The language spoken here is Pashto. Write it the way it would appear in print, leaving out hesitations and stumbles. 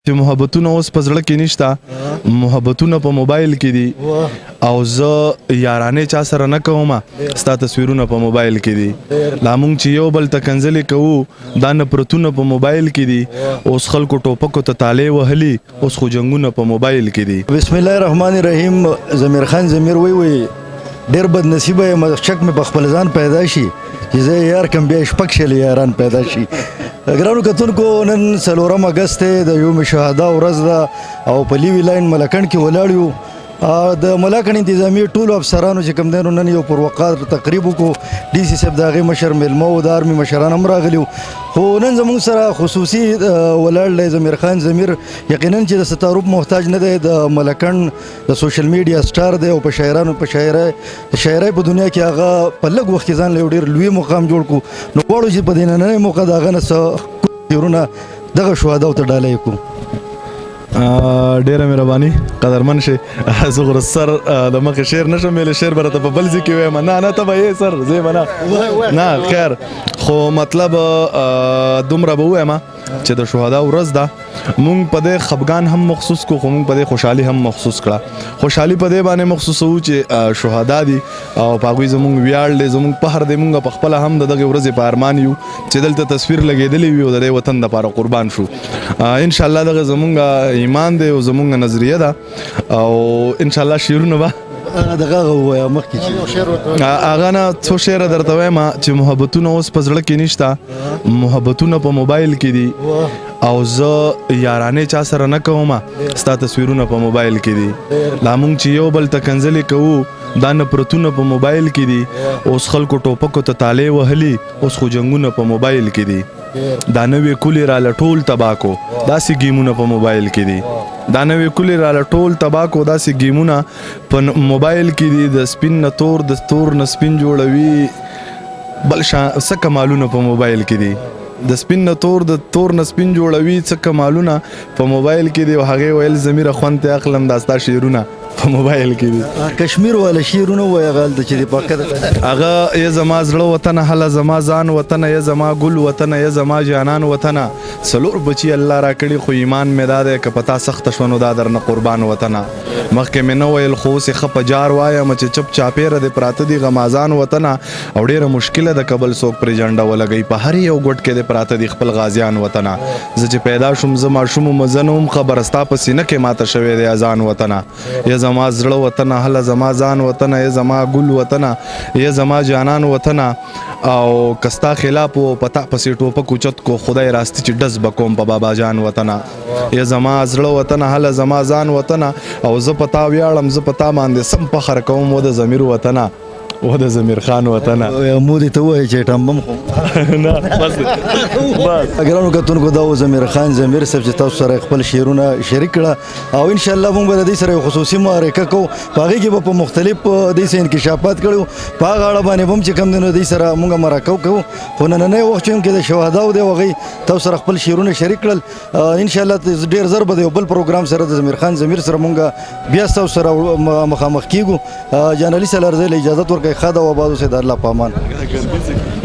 چې محبتونه اوس په زړه کې نشته، محبتونه په موبایل کې دي، او زه یارانې چا سره نه کوم، ستا تصویرونه په موبایل کې دي. لا مونږ چې یو بل ته کنځلې کوو، دا نفرتونه په موبایل کې دي. اوس خلکو ټوپکو ته تالې وهلي، اوس خو جنګونه په موبایل کې دي. بسم الله الرحمن الرحیم. زمیر خان زمیر وی وی ډیر بد نصیبه یم، شک مې په خپل ځان پیدا شي چې زه یار کم بیا شپږ شلې یاران پیدا شي. ګرانو کتونکو، نن 4 اګست دی، د یوم شهدا ورځ ده او په لیوي لاین ملکڼ کې ولاړ یو. د ملاکنډ انتظامیې ټولو افسرانو چې کوم دی نو نن یو پروقار تقریب وکړو. ډي سي صاحب د هغې مشر میلمه و، د آرمي مشران هم راغلي وو. خو نن زموږ سره خصوصي ولاړ دی زمیر خان زمیر. یقینا چې د ستاروپ محتاج نه دی، د ملکڼ د سوشل میډیا سټار دی او په شاعرانو په شاعرۍ په دنیا کې هغه په لږ وخت کې ځان له یو ډېر لوی مقام جوړ کړو. نو غواړو چې په دې نننۍ موقع د هغه نه څه شعرونه دغه شهداو ته ډالۍ کړو. ډیره مهرباني، قدرمن شي. زه خو سر د مخې شعر نشم ویلی، شعر به راته په بل ځای کې وایم. نه نه، ته به یې سر زه به نه نه خیر. خو مطلب دومره به ووایم چې د شهدا ورځ ده، مونږ په دې خفګان هم مخصوص کو، خو مونږ په دې خوشحالي هم مخصوص کړه. خوشحالي په دې باندې مخصوصو چې شهدا دي او په هغوی زمونږ ویاړ دی، زمونږ پهر دی. مونږ په خپله هم د دغې ورځې په ارمان یو چې دلته تصویر لګېدلی وي او د دې وطن دپاره قربان شو. انشاءالله دغه زمونږ ایمان دی او زمونږ نظریه ده، او انشاءالله شعرونه به دغه ووایم مخکې چې هغه نه څو شعره درته وایم چې محبتونه اوس په زړه کې نشته، محبتونه په موبایل کې دي، او زه یارانې چا سره نه کوم، ستا تصویرونه په موبایل کې دي. لا مونږ چې یو بل ته کنځلې کوو، دا نفرتونه په موبایل کې دي. اوس خلکو ټوپکو ته تالې وهلي، اوس خو جنګونه په موبایل کې دي. دا نوې کلي راله ټول تباه کو، داسې ګیمونه په موبایل کې دي. دا نوې کلي راله ټول تباه کو، داسې ګیمونه په موبایل کې دي. د سپین نه تور، د تور نه سپین جوړوي، بل شان څه کمالونه په موبایل کې دي. د سپین نه تور، د تور نه سپین جوړوي، څه کمالونه په موبایل کې دي. او هغې ویل زمیره خوند ته اخلم، دا ستا شعرونه په موبایل کې دي. کشمیر والا شعرونه ووایه، هغه هلته چې دی پاکه ده. هغه یې زما زړه وطنه، هله زما ځان وطنه، یې زما ګل وطنه، یې زما جانان وطنه. څلور بچي الله راکړي، خو ایمان مې دا دی که په تا سخته شوه نو دا درنه قربان وطنه. مخکې مې نه ویل خو اوس یې ښه په جار وایم چې چپ چاپېره دې پراته دي غمازان وطنه. او ډېره مشکله ده که بل څوک پرې جنډه ولګوي، په هر یو ګوټ کې دې پراته دي خپل غازیان وطنه. زه چې پیدا شوم زه ماشوم وم، زه نه وم خبر، ستا په سینه کې ماته شوی دی اذان وطنه. یې زما زړه وطنه، هله زما ځان وطنه، یې زما ګل وطنه، یې زما جانان وطنه. او که ستا خلاف و په تا پسې ټوپک اوچت کو، خدای راستي چې ډز به کوم په بابا جان وطنه. یې زما زړه وطنه، هله زما ځان وطنه. او زه په تا ویاړم، زه په تا باندې سم فخر کوم، و د ضمیر وطنه، و د ضمیر خان وطنه. مو دې ته ووایي چې ټمبم خو نه، بس دی. بس. ګرانو کتونکو، دا و ضمیر خان زمیر صاحب چې تاسو سره خپل شعرونه شریک کړه، او ان شاء الله موږ به د دې سره یو خصوصي معرکه کوو. په هغې کې به په مختلف دې څه انکشافات کړو، په هغه اړه باندې به هم چې کوم دی نو دې سره موږ مرکه کوو. خو نننی وخت چې هم کې د شهداو دی، هغوی تاسو سره خپل شعرونه شریک کړل. ان شاء الله ډېر زر به د یو بل پروګرام سره د ضمیر خان زمیر سره موږ بیا تاسو سره مخامخ کېږو. جان علي سالارزی له اجازت ورکړئ. ښاد او آباد اوسئ، د الله په امان.